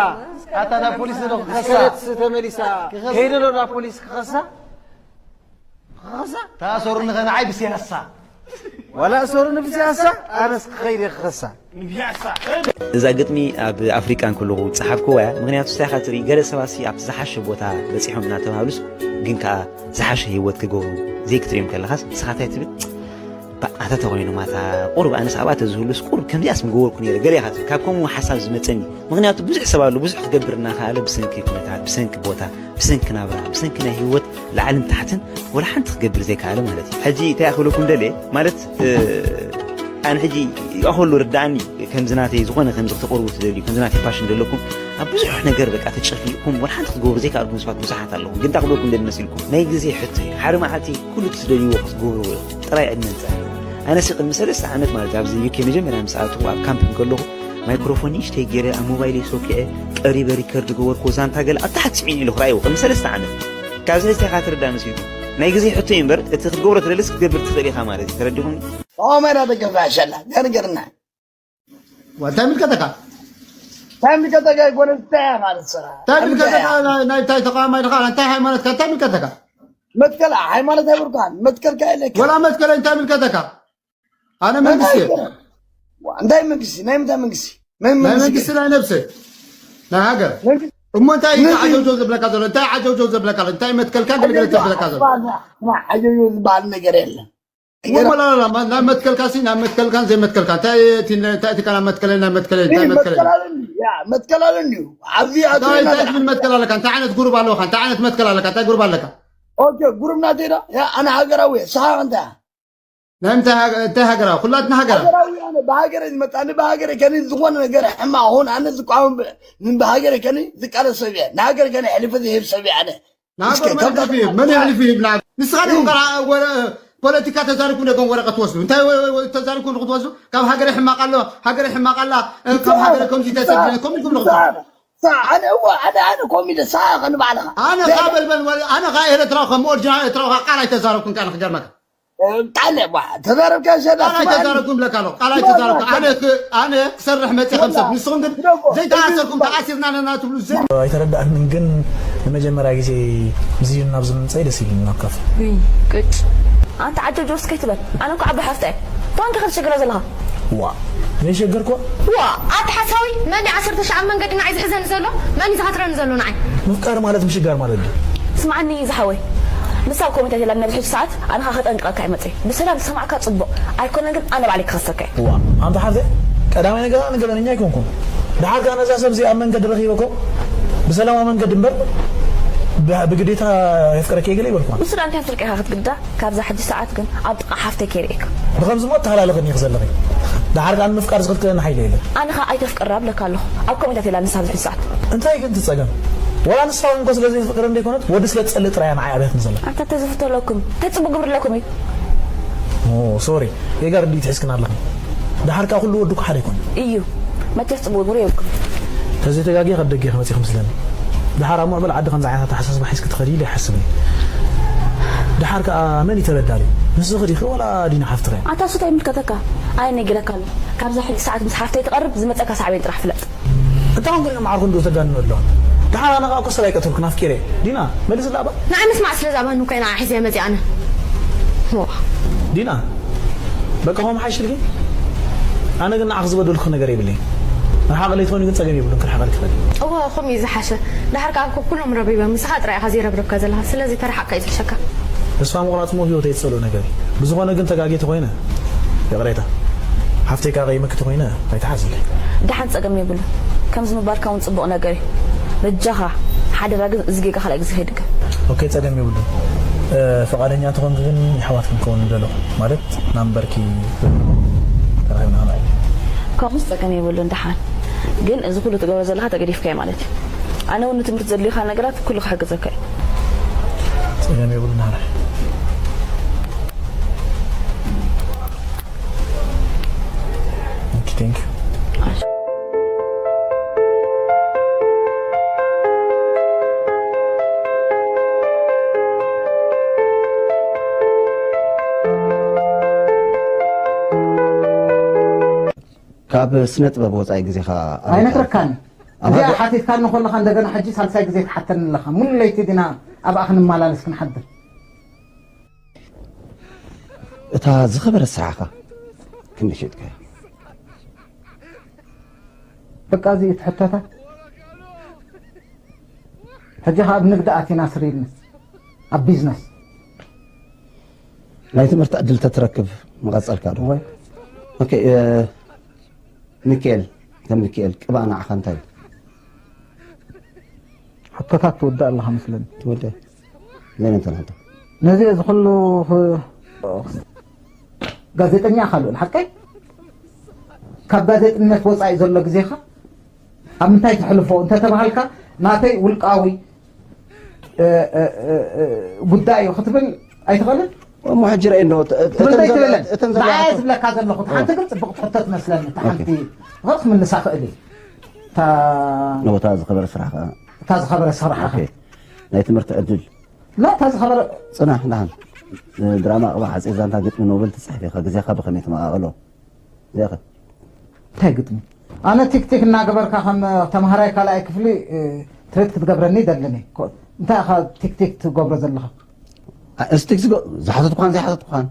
ኣታ ናብ ፖሊስ ዶ ክኸሳ? ከየድስ ተመሊሳ። ክኸሳ። ከይደ ዶ ናብ ፖሊስ ክኸሳ? ክኸሳ? ተኣሰሩኒ ከ ንዓይ ብስያሳ። ዋላ እሰሩኒ ብስያሳ፣ ኣነስ ክኸይድ እየ ክኸሳ። ንብያሳ። እዛ ግጥሚ ኣብ ኣፍሪቃ እንከለኹ ዝጸሓፍክዋ እያ። ምኽንያቱ እንታይ ኢኻ ትርኢ፣ ገለ ሰባትሲ ኣብቲ ዝሓሸ ቦታ በጺሖም እናተባህሉስ፣ ግን ከኣ ዝሓሸ ህይወት ክገብሩ ዘይክትርእዮም ከለኻስ፣ ንስኻ እንታይ ትብል? ባ-፣ ኣታ ተኾይኖም፣ ኣታ ቁሩብ ኣነስ ኣብኣ ተዝህሉስ ቁሩብ ከምዚኣስ ምገበርኩ ነይረ፣ ገለ ኢኻ ትብል። ካብ ከምኡ ሓሳብ ዝመጸኒ። ምኽንያቱ ብዙሕ ሰብ ኣሎ፣ ብዙሕ ክገብር እናኸኣለ ብሰንኪ ኩነታት፣ ብሰንኪ ቦታ፣ ብሰንኪ ናብራ፣ ብሰንኪ ናይ ህይወት ላዕልን ታሕትን ወላ ሓንቲ ክገብር ዘይከኣለ ማለት እዩ። ሕጂ እንታይ ክብለኩም ደልየ ማለት፣ እ፣ ኣነ ሕጂ ይኣኸሉ ርዳእኒ፣ ከምዚ ናተይ ዝኾነ ከምዚ ክተቕርቡ ትደልዩ፣ ከምዚ ናተይ ፋሽን ዘለኩም ኣብ ብዙሕ ነገር በቃ ተጨፍሊቕኩም ወላ ሓንቲ ክትገብሩ ዘይከኣልኩም ሰባት ብዙሓት ኣለኹም። ግን እንታይ ክብለኩም ደሊ መሲልኩም? ናይ ግዜ ሕቶ እዩ። ሓደ መዓልቲ ኩሉ እቲ ትደልይዎ ክትገብርዎ ኢኹም። ጥራይ ዕድመ ንጸንሕ። ኣነሲ ቅድሚ ሰለስተ ዓመት ማለት ኣብዚ ዩ ኬ መጀመርያ ምስ ኣተኹ ኣብ ካምፕ እንከለኹ ማይክሮፎን ንእሽተይ ገይረ ኣብ ሞባይለይ ሶኪዐ ቀሪበ ሪከርድ ገበርኩዎ ዛንታ ገለ ኣብ ታሕቲ ስዒኑ ኢሉ ክረኣይዎ ቅድሚ ሰለስተ ዓመት። ካብዚ ሕጂ ኢኻ ትርዳእ መሲልኩም። ናይ ግዜ ሕቶ እዩ እምበር እቲ ክትገብሮ ትደልስ ክትገብር ትኽእል ኢኻ ማለት እዩ። ተረዲኹም? ኦመና ደገፍ ኣሸላ ገርገርና። እንታይ ምልከተካ? እንታይ ምልከተካ ይኮነ እንታይ ማለት ስራ? እንታይ ምልከተካ? እንታይ? ናይ፣ ናይ እንታይ ተቃዋማይ ድኻ? እንታይ ሃይማኖትካ? እንታይ ምልከተካ? መትከል ሃይማኖት ኣይብርካን። መትከልካ የለካ። ወላ መትከል እንታይ ምልከተካ? ኣነ መንግስቲ እየ። እንታይ መንግስቲ? ናይ ምንታይ መንግስቲ? ናይ መንግስቲ ናይ ነብሰ። ናይ ሃገር። መንግስቲ እሞ እንታይ እዩ ንዚ ዓጀውጀው ዘብለካ ዘሎ? እንታይ ዓጀውጀው ዘብለካ ኣሎ? እንታይ መትከልካ ገለገለ ተብለካ ዘሎ? ዓጀውጀው ዝበሃል ነገር የለን። እሞ ላ፣ ላ፣ ላ፣ ማ-፣ ናብ መትከልካ ሲ፣ ናብ መትከልካን ዘይመትከልካ። እንታይ እቲ፣ እንታይ እቲ ካብ መትከለይ፣ ናብ መትከለይ፣ እንታይ ይህ መትከለይ? መትከል ኣለኒ። ያ፣ መትከል ኣለኒ። ኣብዚ ኣቶ እንታይ፣ እንታይ ይናገር። ትብል መትከል ኣለካ? እንታይ ዓይነት ጉሩብ ኣለካ? እንታይ ዓይነት መትከል ኣለካ? እንታይ ጉሩብ ኣለካ? ኦኬ፣ ጉሩብ ናተይ ዶ? ያ፣ ኣነ ሃገራዊ እየ። ስኻ እንታይ? ናይ ምንታይ ሃገ-፣ እንታይ ሃገራዊ? ኩላትና ሃገራዊ። ሃገራዊ ኣነ ብሃገረ ዝመጣኒ ብሃገረ ከኒ ዝኾነ ነገር ሕማቕ ኹን ኣነ ዝቋወም ብ-፣ ብሃገረ ከኒ ዝቃለስ ሰብ እየ። ንሃገር ከኒ ሕልፊ ዝህብ ሰብ እየ ኣነ። እስከ ንሃገር መን ከምታ ሕልፊ ይህብ? መን ሕልፊ ይህብ? ንዓና ንስኻ ዲኹም ከኣ ወረ-፣ ፖለቲካ ተዛሪብኩም ደገም ወረቀት ትወስዱ። እንታይ ወ-፣ ወ-፣ ተዛሪብኩም ንክትወስዱ? ካብ ሃገረ ሕማቕ ኣሎ፣ ሃገረ ሕማቕ ኣላ፣ እ፣ ካብ ሃገረ ከምዚ ተሰዲደ፣ ከምኡ ትብሉ። ኣነ እወ ኣነ ኣነ ኮሚደ ሳኻ ንባዕልኻ ኣነ ከኣ በልበል ወ-፣ ኣነ ከኣ ኤረትራዊ ከም ኦሪጂናል ኤረትራዊ ከኣ ቃል ኣይተዛረብኩን ከኣ ንክገርመካ። ጣለ ዋ ተዛረብካ ሸዳ ቃል ኣይተዛረብኩን ብለካ ኣለኹ። ቃል ኣይተዛረብኩ። ኣነ ክ-፣ ኣነ ክሰርሕ መጽእ ከም ሰብ። ንስኹም ግን ዘይተኣሰርኩም ተኣሲርና ኣለና ትብሉ። ዘይ- ኣይተረዳእክን ግን ንመጀመርያ ግዜ ብዚ ናብዚ ምምፀይ ደስ ኢሉኒ ናብ ካፈ። ውይ ቅጭ ኣንተ ዓጀውጀው እስከ ኣይትበል። ኣነ እኮ ዓባይ ሓፍታ እየ። ባንክ ከትሸግራ ዘለኻ። ዋ ዘይሸገርኩ ዋ ኣቲ ሓሳዊ መን ዓሰርተ ሺሕ ኣብ መንገዲ ንዓይ ዝሕዘኒ ዘሎ? መን እዩ ዝሃትረኒ ዘሎ ንዓይ? ምፍቃር ማለት ምሽጋር ማለት ድዩ? ስምዓኒ ዝሓወይ፣ ንሳ ኣብ ኮሚታ ቴላ ነዚ ሕጂ ሰዓት ኣነ ኸኣ ከጠንቅቐካ እየ መጺአ። ብሰላም ዝሰማዕካ ጽቡቕ ኣይኮነን ግን ኣነ ባዕለይ ክኸሰካ እየ። ዋ ኣንታ ሓፍተይ ቀዳማይ ነገር ኣነ ገበነኛ ኣይኮንኩን። ደሓር ከኣ ነዛ ሰብ እዚኣ ኣብ መንገዲ ረኺበኮ ብሰላማዊ መንገዲ እምበር ብ-፣ ብግዴታ የፍቅረኪ እየ ገለ ይበልኩዋ። ንሱ ደኣ እንታይ ፍርቂ ኢኻ ክትግዳ? ካብዛ ሕጂ ሰዓት ግን ኣብ ጥቓ ሓፍተይ ከይርእየካ። ብኸምዚ እሞ እተሃላለኽኒ ኢኺ ዘለኺ። ደሓር ከኣ ንምፍቃር ዝኽልክለኒ ሓይሊ የለን። ኣነ ኸኣ ኣይተፍቅራ እብለካ ኣለኹ። ኣብ ኮሚታ ቴላ ንሳ ኣብዚ ሕጂ ሰዓት። እንታይ ግን እቲ ጸገም? ዋላ ንሳ እውን እኮ ስለ ዘይተፍቅረኒ ዘይኮነት ወዲ ስለ ትጸልእ ጥራይ እያ ንዓይ ኣብያትኒ ዘላ። ኣንታ ተዝፍቶ ኣለኩም እንታይ ጽቡቕ ግብሪ ኣለኩም እዩ። ኦ ሶሪ ጌጋ ርድኢት ሒዝክን ኣለኺ። ደሓር ከኣ ኩሉ ወዲ እኮ ሓደ ኣይኮነን። እዩ መቸስ ጽቡቕ ግብሪ የብልኩም። ተዘይተጋግየ ካብ ደገ ኢኺ መጺኺ መስለኒ። ደሓር ኣብ ምዕቡል ዓዲ ከምዚ ዓይነት ኣተሓሳስባ ሒዝኪ ትኸዲ ኢለ ኣይሓስብን እየ። ደሓር ከኣ መን እዩ ተበዳሊ? ንስኺ ዲኺ ወላ ዲና ሓፍትኺ እያ? ኣታ እሱ እንታይ ይምልከተካ? ኣነ ነጊረካ ኣለኹ። ካብዛ ሕጂ ሰዓት ምስ ሓፍተይ ትቐርብ ዝመጸካ ሳዕቤን ጥራሕ ፍለጥ። እንታይ ኮንኩ ዲና መዓርኩ እንዶ ተጋንኑ ኣለኹ? ደሓር ኣነ ከኣ እኮ ሰብ ኣይቀተልኩን ኣፍቂረ እየ። ዲና መልስላ እባ። ንዓይ ምስማዕ ስለ ዝኣበኒ እኮ ኢና ሒዘ መጺኣ ኣነ። ዋ። ዲና በቃ ኸም ሓይሽልኪ ኣነ ግን ንዓኺ ዝበደልኩ ነገር የብለይን። ንሓቕ ለይትኾኒ ግን ጸገም የብሉን ክርሕቐልኪ ይኽእል። እወ ከምኡ እዩ ዝሓሸ። ደሓር ከኣ እኮ ኩሎም ረብሪቦም ምሳኻ ጥራይ ኢኻ ዘይረብረብካ ዘለኻ ስለዚ ተረሓቕካ እዩ ዝሕሸካ። ተስፋ ምቑራጽ እሞ ህይወተይ ዝጸልኦ ነገር እዩ። ብዝኾነ ግን ተጋግየ ተኾይነ ይቕሬታ። ሓፍተይ ከኣ ቀይመኪ ተኾይነ ኣይትሓዝለይ። ደሓን ጸገም የብሉን። ከምዚ ምባልካ እውን ጽቡቕ ነገር እዩ። በጃኻ ሓደራ ግን እዚ ጌጋ ካልኣይ ግዜ ከይድገም። ኦኬ ጸገም የብሉን። እ፣ ፍቓደኛ እንተኾንኪ ግን የሕዋት ክንከውን ንደሎ። ማለት ናምበርኪ ተራኺብና ክንዕል። ከምኡስ ጸገም የብሉን ደሓን። ግን እዚ ኩሉ ትገብሮ ዘለኻ ተገዲፍካዮ ማለት እዩ። ኣነ እውን ንትምህርቲ ዘድልዩኻ ነገራት ኩሉ ክሕግዘካ እዩ። ጸገም የብሉን ሓራይ። ኦኬ ቴንክ ዩ። ካብ ስነ ጥበብ ወጻኢ ግዜኻ ኣበይ ኣይነግረካን። እዚኣ ሓቲትካኒ ከለኻ እንደገና ሕጂ ሳልሳይ ግዜ ትሓተኒ ኣለኻ። ሙሉ ለይቲ ዲና ኣብኣ ክንመላለስ ክንሓድር። እታ ዝኸበረት ስራሕኻ ክንደይ ሸጥካያ? በቃ እዚ እቲ ሕቶታት ሕጂ ከኣ ኣብ ንግዲ ኣቲና ስር ኢልና ኣብ ቢዝነስ ናይ ትምህርቲ ዕድል ተትረክብ ምቐጸልካ ዶ? ወይ ኦኬ። ሚካኤል ከም ሚካኤል ቅባእ ንዓኻ እንታይ እዩ? ሕቶታት ትውዳእ ኣለኻ መስለኒ። ትውዳእ ዘይ ነንተ ነንተ ነዚ እዚ ኩሉ ጋዜጠኛ ኢኻ ልኡል ሓቀይ ካብ ጋዜጥነት ወፃኢ ዘሎ ግዜኻ ኣብ ምንታይ ተሕልፎ እንተተባሃልካ ናተይ ውልቃዊ ጉዳይ እዩ ክትብል ኣይትኽእልን? እሞ ሕጂ ርኣይ እንዶ ትብል ዘይትብለን እተን ንዓያ ዘለዋ ዝብለካ ዘለኹ ሓንቲ ግን ፅብቕቲ ሕቶ ትመስለኒ እታ ሓንቲ ኸ ክምልሳ ክእል እዩ እታ ነቦታ ዝኸበረ ስራሕ ከዓ እታ ዝኸበረ ስራሕ ኦኬ። ናይ ትምህርቲ ዕድል ላ እታ ዝኸበረ ፅናሕ ንዓን ድራማ ቅባ ሓፂር ዛንታ ግጥሚ ኖበል ትፅሕፍ ኢኻ ግዜኻ ብኸመይ ትመቓቐሎ እዚኣኸ እንታይ ግጥሚ ኣነ ቲክቲክ እናገበርካ ከም ተምሃራይ ካልኣይ ክፍሊ ትሬት ክትገብረኒ ይደልን እየ እንታይ ኢኻ ቲክቲክ ትገብሮ ዘለኻ እስቲክ ዝሓተትኳን ዘይሓተትኳን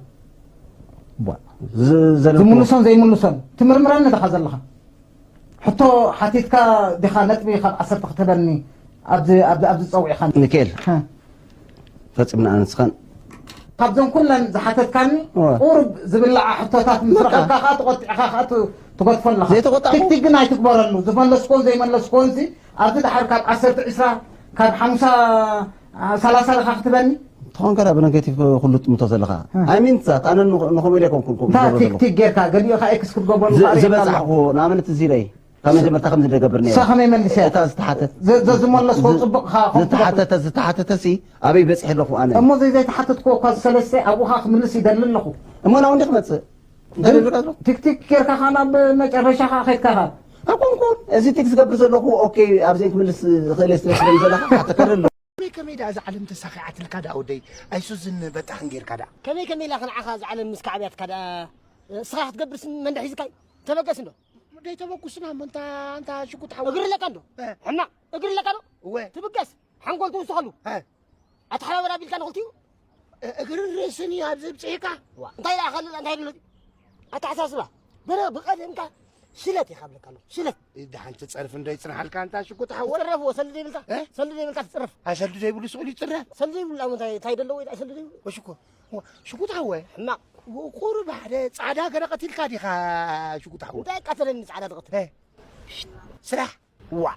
ዝምልሶን ዘይምልሶን ትምርምረኒ ዲኻ ዘለኻ ሕቶ ሓቲትካ ዲኻ ነጥቢ ካብ ዓሰርተ ክትህበኒ ኣብዚ ኣብዚ ኣብዚ ጸዊዕኻ ንኬል ፈጺምና ኣንስኻን ካብዞም ኩለን ዝሓተትካኒ ቁሩብ ዝብላዓ ሕቶታት ምስ ረኸብካ ከዓ ተቆጢዕካ ከዓ ትገድፎ ኣለኻ ቲክቲክ ግን ኣይትግበረሉ ዝመለስኮን ዘይመለስኮን ሲ ኣብዚ ድሓር ካብ ዓሰርተ ዕስራ ካብ ሓሙሳ ሰላሳ ኢኻ ክትበኒ ትኾን ከዳ ብነገቲቭ ኩሉ ትምቶ ዘለኻ። ኣይ ሚን ዛት ኣነ ንኸ- ንኸምኡ ኢለ ኣይኮንኩን ከምኡ እንታ ዝገብሮ ዘለኹ። ቲክቲክ ጌርካ ገሊኡ ከኣ ኤክስ ክትገብሮ ዝ- ዝበፅሓኹ ንኣብነት እዚ ኢለይ ካብ መጀመርታ ከም ዝደገብር ነይረ። እሳ ከመይ መሊሰ እያ? እታ ዝተሓተት ዘ- ዘዝመለስኮ ዝ- ጽቡቕ ከኣ ክትገብር። ዝተሓተተ ዝተሓተተሲ ኣበይ በፂሐ ኣለኹ ኣነ። እሞ ዘይዘይተሓተትኮ እኳ ዝሰለስተ ኣብኡ ከኣ ክምልስ ይደሊ ኣለኹ። እሞ ናብኡ እንዲ ክመፅእ እንታይ ደብልካ ዘሎ? ቲክቲክ ጌርካ ከኣ ናብ መጨረሻ ከኣ ከድካ ከኣ ኣይኮንኩን እዚ ቲክ ዝገብር ዘለኹ ኦኬ ኣብዚአን ክምልስ ዝኽእል እየ ስለ ስለ ዘለኻ ክሓተካ ደሎ። ከመይ ከመይ ደኣ እዛ ዓለም ተሳኺዓትልካ ደኣ ወደይ ኣይሱዝን በጣሕን ጌርካ ደኣ። ከመይ ከመይ ኢላ ክንዓኻ እዛ ዓለም ምስ ካዕብያትካ ደኣ እስኻ ክትገብርስ መን ደኣ ሒዝካይ? ተበገስ እንዶ። ደይ ተበጉስና እሞ እንታ ኣንታ ሽጉጥ ሓወይ። እግሪ ኣለካ እንዶ። ሕማቕ እግሪ ኣለካ ዶ? እወ። ትብገስ ሓንጎል ትውስኸሉ። ኣተሓባበር ኣቢልካ ንኽልቲኡ። እግርን ርእስን እዩ ኣብዚ ብፅሒካ። እንታይ ደኣ ካልእ እንታይ ደሎ? ኣተሓሳስባ በረ ብቐደምካ ሽለት ኢኻ ብለካ ኣለኹ ሽለት። ደሓን ትፀርፍ እንዶ ይፅንሓልካ ኣንታ ሽጉጥ ሓወ። ትፅረፍ ወ ሰልዲ ዘይብልካ እ? ሰልዲ ዘይብልካ ትፅረፍ። ኣሰልዲ ዘይብሉ ስቑል ይፅረፍ። ሰልዲ ዘይብሉ ኣሞ እንታይ እንታይ ደለዎ ኢልካ ሰልዲ ዘይብሉ። ወሽኮ ሽጉጥ ሓወ። ሕማቕ። ቁሩብ ሓደ ፃዕዳ ገረ ቀቲልካ ዲኻ ሽጉጥ ሓወ። እንታይ ቀተለኒ ፃዕዳ ትቐትል። እ? ስራሕ ዋእ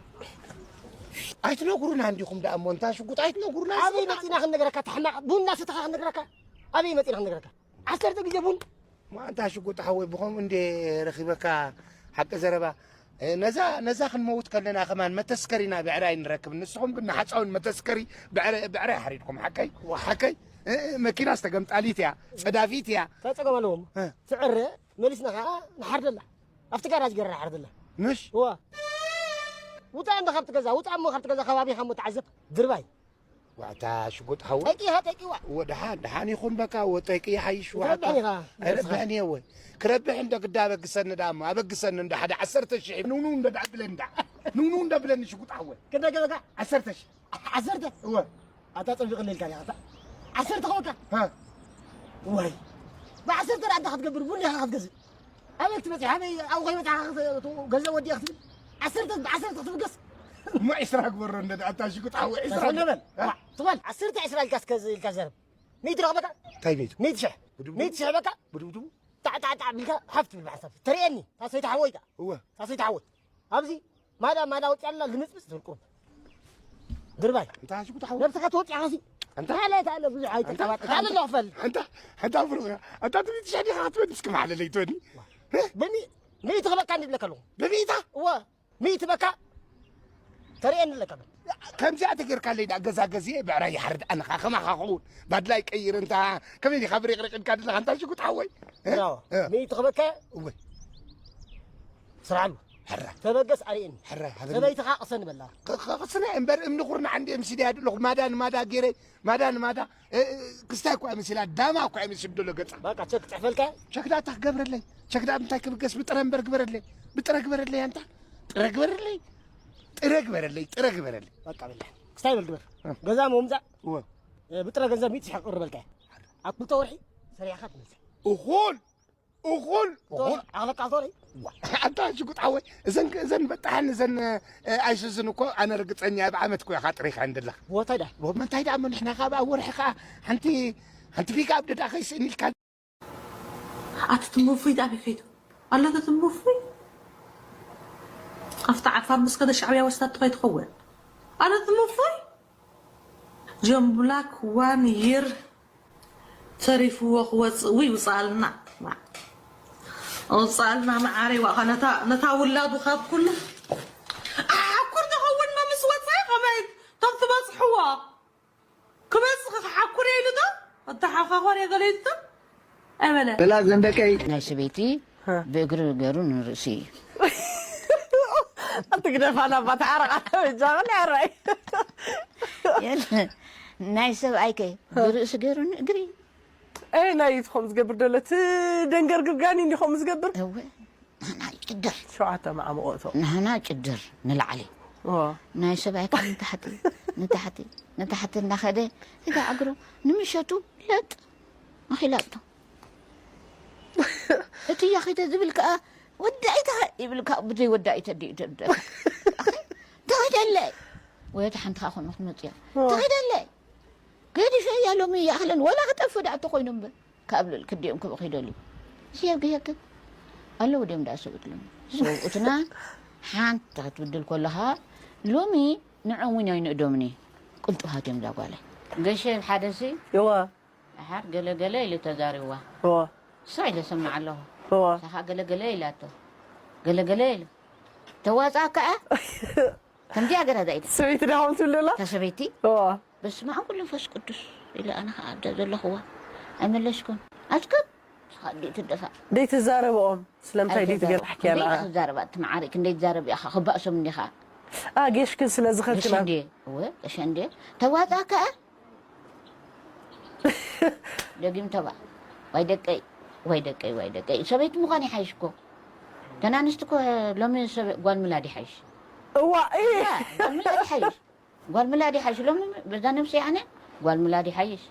ኣይትነግሩናን ዲኹም ደኣ እሞ እንታ ሽጉጥ ኣይትነግሩናን ኣበይ መፂና ክንነግረካ ተሕማቕ ቡን እናሰተኻ ክንነግረካ ኣበይ መፂና ክንነግረካ ዓሰርተ ግዜ ቡን ማንታ ሽጉጥ ሓወይ ብኸምኡ እንዴ ረኺበካ ሓቂ ዘረባ ነዛ ነዛ ክንመውት ከለና ከማን መተስከሪና ብዕራይ ንረክብ ንስኹም ግን ንሓፃውን መተስከሪ ብዕራይ ሓሪድኩም ሓቀይ ሓቀይ መኪና ዝተገምጣሊት እያ ፀዳፊት እያ እንታይ ፀገም ኣለዎም ትዕረ መሊስና ከዓ ንሓርደላ ኣብቲ ጋራጅ ገይረ ንሓርደላ ምሽ እዋ ውፃእ እንዶ ካብቲ ገዛ ውፃእ እሞ ካብቲ ገዛ ከባቢኻ እሞ ተዓዘብ ድርባይ ዋዕታ ሽጉጥ ሓወ ጠቂኻ ጠቂዋ ወደሓን ደሓን ይኹን በቃ ወጠቂ ይሓይሽ ዋዕታ ኣይረብሕን እየ ወይ ክረብሕ እንደ ግዳ ኣበግሰኒ ደኣ እሞ ኣበግሰኒ እንደ ሓደ ዓሰርተ ሽሕ ንውንው እንደ ደኣ ብለኒ ደኣ ንውንው እንደ ብለኒ ሽጉጥ ሓወ ክንደ ገበካ ዓሰርተ ሽሕ ዓሰርተ እወ ኣታ ጸቢቕለይ ኢልካ ዲኻ ኣታ ዓሰርተ ከወካ ሃ ዋይ ብዓሰርተ ደኣ እንታይ ክትገብር ቡን ዲኻ ክትገዝእ ኣበይ ክትበፅሕ ኣበይ ኣብኡ ከይበፅሓ ገንዘብ ወዲኣ ክትብል ዓሰርተ ብዓሰርተ ክትብገስ እሞ ዒስራ ግበሮ እንደ ኣታ ሽጉጥ ሓወ ዒስራ በል ትበል ዓሰርተ ዒስራ ኢልካ እስከ ኢልካ ዘረብ ሚእቲ ረኽበካ እንታይ ሚእቲ ሚእቲ ሽሕ ሚእቲ ሽሕ በቃ ብድብድቡ ጣዕጣዕጣዕ ቢልካ ሓፍ ትብል ብሓንሳብ ተርእየኒ ታሰይቲ ሓወይታ እወ ታሰይቲ ሓወይ ኣብዚ ማዳ ማዳ ወፂኣልና ልምፅምፅ ትብል ቁሩብ ድርባይ እንታይ ሽጉጥ ሓወይ ነብስኻ ተወፂኻ ሲ እንታይ ማለት ኣሎ ብዙሕ ኣይተቀባጥር ኣነ ኣለኹ ፈል እንታ እንታ ብሩኽ እንታ ትብል ትሸዲኻ ክትበል እስኪ ማዕለለይ ትበኒ በኒ ሚእቲ ክበካ እንዲ ብለካ ኣለኹ ብሚእታ እወ ሚእቲ በካ ተርእየኒ ኣለካ በል ከምዚኣ ተጌርካለይ ዳ ገዛ ገዚኤ ብዕራይ ይሓርድ ኣነ ኸዓ ከማኻ ክኸውን ባድላይ ቀይር እንታ ከመይ ዲኻ ብሪቕሪቕ ኢልካ ዘለኻ እንታ ሽጉጥ ሓወይ ሚእቲ ክበካ እወ ስርዓሉ ሕረ ተበገስ ኣርእየኒ ሕረ ሰበይትኻ ቅሰኒ በላ ቅስነ እምበር እምኒ ኩርናዕ እንዲ ምስ ኢደያ ኣለኹ ማዳ ንማዳ ገይረ ማዳ ንማዳ ክስታይ እኳ ምስ ኢላ ዳማ እኳ ምስ ኢሉ ዘሎ ገጻ በቃ ቸክ ጽሕፈልካ ቸክ ዳታ ክገብረለይ ቸክ ዳ እንታይ ክብገስ ብጥረ እምበር ግበረለይ ብጥረ ግበረለይ ኣንታ ጥረ ግበረለይ ጥረ ግበረለይ ጥረ ግበረለይ በቃ በላ ክስታይ በል ግበር ገዛ ምምጻእ ብጥረ ገንዘብ ሚእቲ ሺሕ ክቕርበልካ ኣብ ክልተ ወርሒ ሰሪሕኻ ትመልሳ እኹል እኹል እኹል ዓቕለካ ኣልኮል ኣንታ ሽጉጥ ሓወይ እዘን እዘን በጣሕን እዘን ኣይሱዝን እኮ ኣነ ርግፀኛ እየ ብዓመት እኮ ኢኻ ጥሪኻ እንደለኻ ቦታይ ዳ መንታይ ደኣ መኒሕና ካብ ኣብ ወርሒ ከዓ ሓንቲ ሓንቲ ፒክ ኣብ ደዳ ከይስእን ኢልካ ኣቲ ትምፉይ ዳኣ ከይዱ ኣላ ተትምፉይ ኣብታ ዓፋር ምስ ከደ ሻዕብያ ወስዳቶ ከይትኸውን ኣነ ትምፉይ ጆን ብላክ ዋን ይር ተሪፍዎ ክወፅእ ውይ ውፃልና ውፃልና መዓረይ ዋእኻ ነታ ውላዱ ካብ ኩሉ ኣሓኩር ተኸውን መምስ ወፃኢ ከመይ ቶም ትበፅሕዎ ክበፅእ ክሓኩር ኢሉ ዶ ኣተሓኻኾር የገለይቱ ኣይበለ በላ ዘንደቀይ ናይ ሰበይቲ ብእግሪ ገሩ ንርእሲ እዩ ኣትግደፋና ባተዓረቃ በጃ ላራይ ናይ ሰብኣይከ ብርእሲ ገሩ ንእግሪ ኣየናይ እዩ ከምኡ ዝገብር ደሎ? እቲ ደንገርግር ጋኒ እንዲ ከምኡ ዝገብር? እወ፣ ንሕና ጭድር። ሸውዓተ መዓሙቕ እቶ። ንሕና ጭድር ንላዕሊ። እወ። ናይ ሰብኣይ ከኣ ንታሕቲ፣ ንታሕቲ፣ ንታሕቲ እናኸደ፣ እታ እግሩ ንምሸቱ ለጥ ኣኺላቶ። እቲ ያኺተ ዝብል ከኣ፣ ወዳኢታ ይብል ከኣ፣ ብዘይ ወዳኢተ ድዩ ደብደብ። ኣኺ፣ ተኺደለይ። ወይ እታ ሓንቲ ከኣ ኮነ ክትመጽእ እያ። ተኺደለይ። ገዲፈያ ሎሚ ይኣኽለን ወላ ክጠፍእ ደኣ እንተኾይኑ እምበር ካብ ልዕሊ ክልቲኦም ክብኡ ከይደልዩ። ስየብ ግሄክን ኣለዉ ድዮም ደኣ ሰብኡት ሎሚ? ሰብኡትና ሓንቲ ክትብድል ከለኻ ሎሚ ንዕኦም እውን ኣይንእዶምን እዩ ቅልጡፋት እዮም እዛ ጓለይ። ገሸ ሓደ ሲ እዋ ደሓር ገለገለ ኢሉ ተዛሪብዋ። እዋ እሳ ኢለ ሰምዓ ኣለኹ። እዋ እሳ ኸዓ ገለገለ ኢላቶ። ገለገለ ኢሉ ተዋጻእካ እያ። ከምዚኣ ገራ ዛኢድ ሰበይቲ ዳኹም ትብሉ ኣላ እታ ሰበይቲ እዋ በስመ ኣብ ወወልድ ወመንፈስ ቅዱስ ኢለ ኣነ ኸዓ ኣብዛ ዘለኹዋ ኣይመለስኩን። ኣስክብ ንስኻ ድዩ ትደፋእ? ደይ ትዛረብኦም ስለምንታይ ደይ ትገርሕ ክንደይ ኪያና ክትዛረብ ትመዓሪ ክንደይ ትዛረብ ኢኻ ክባእሶም እንዲኻ ኣ ጌሽክን ስለ ዝኸድክና ገሸ እንዴ እወ ገሸ እንዴ ተዋጻእካ ደጊም ተባ ዋይ ደቀይ ዋይ ደቀይ ዋይ ደቀይ ሰበይቲ ምዃን ይሓይሽ እኮ ተናንስቲ እኮ ሎሚ ሰብ ጓል ምላድ ይሓይሽ እዋ እ ያ፣ ጓል ምላድ ይሓይሽ ጓል ምላድ ይሓይሽ ሎሚ በዛ ነብሲ ኣነ ጓል ምላድ ይሓይሽ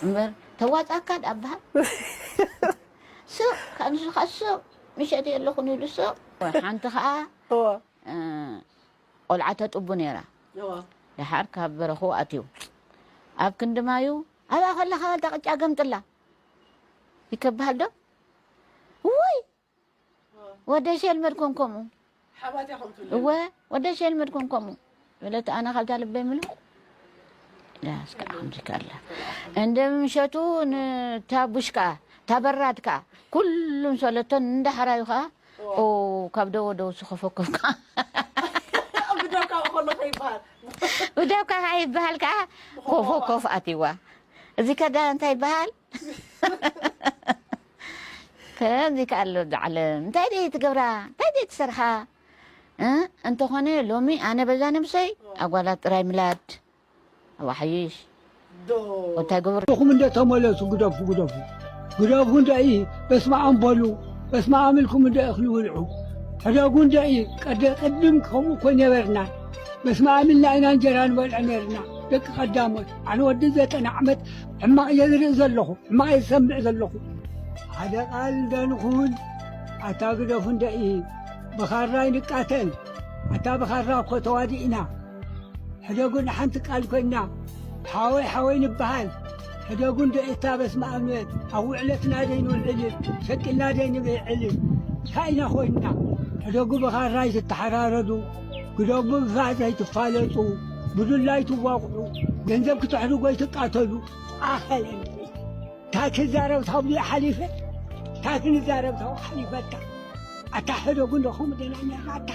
እምበር ተዋጻካ ዳኣ በሃል ስቕ ካንሱ ኸዓ ስቕ ምሸት የለኹን ኢሉ ስቕ ሓንቲ ኸዓ እዋ እ፣ ቆልዓ ተጥቡ ነይራ። ደሓር ካብ በረኹ ኣትዩ። ኣብ ክንዲ ማዩ ኣብኣ ከለኻ እታ ቅጫ ገምጥላ ይከብሃል ዶ? ውይ ወደይ ሸልመድ ኮን ከምኡ ሓባትያ ከምቱ እወ ወደይ ሸልመድ ኮን ከምኡ በለት ኣነ ካብታ ልበይ ምሉ ዳስካ ከምዚ ካላ እንደ ምሸቱ ንታ ቡሽ ከዓ እታ በራድ ከዓ ኩሉም ሰለቶን እንዳሕራዩ ከዓ ኦ ካብ ደወ ደው ስኸፈከፍካ ብደካ ከሎ ከይበሃል ብደብካ ከዓ ይበሃል ከዓ ኮፎ ኮፍ ኣትዋ እዚ ከዳ እንታይ ይበሃል ከምዚ ከዓ ኣሎ ዛዕለም እንታይ ደይ ትገብራ እንታይ ደይ ትሰርሓ እ? እንተኾነ ሎሚ ኣነ በዛ ነብሰይ ኣጓላት ጥራይ ምላድ ኣዋሓይሽ እንታይ ግብር ኹም እንደ ተመለሱ ግደፉ ግደፉ ግደፉ እንደ ኢ በስመ ኣም በሉ በስመ ኣም ኢልኩም እንደ እኽሊ ውልዑ ሕደጉ እንደ ኢ ቀደ ቅድም ከምኡ እኮ ነበርና በስመ ኣም ኢልና ኢና እንጀራ ንበልዕ ነርና ደቂ ቀዳሞት ኣነ ወዲ ዘጠና ዓመት ሕማቕ እየ ዝርኢ ዘለኹ ሕማቕ እየ ዝሰምዕ ዘለኹ ሓደ ቃል እንደ ንኹን ኣታ ግደፉ እንደ ኢ ብኻራ ይንቃተል ኣታ ብኻራ እኮ ተዋዲእና ሕደጉ ንሓንቲ ቃል ኮይና ሓወይ ሓወይ ንበሃል ሕደጉ እንዶ ኤታ በስመ ኣብ ኣብ ውዕለትና ዘይንውዕል ሸቂልና ዘይንብዕል እንታይ ኢና ኮይንና ሕደጉ ብኻራ ኣይትተሓራረዱ ግደጉ ብፋእ ዘይትፋለጡ ብዱላ ኣይትዋቕዑ ገንዘብ ክትሕድጉ ኣይትቃተሉ ኣኸለን እንታይ ክዛረብ ታብሉ ሓሊፈ እንታይ ክንዛረብ ታብኡ ሓሊፈታ ኣታ ሕደጉ እንደኹም ደና ነራታ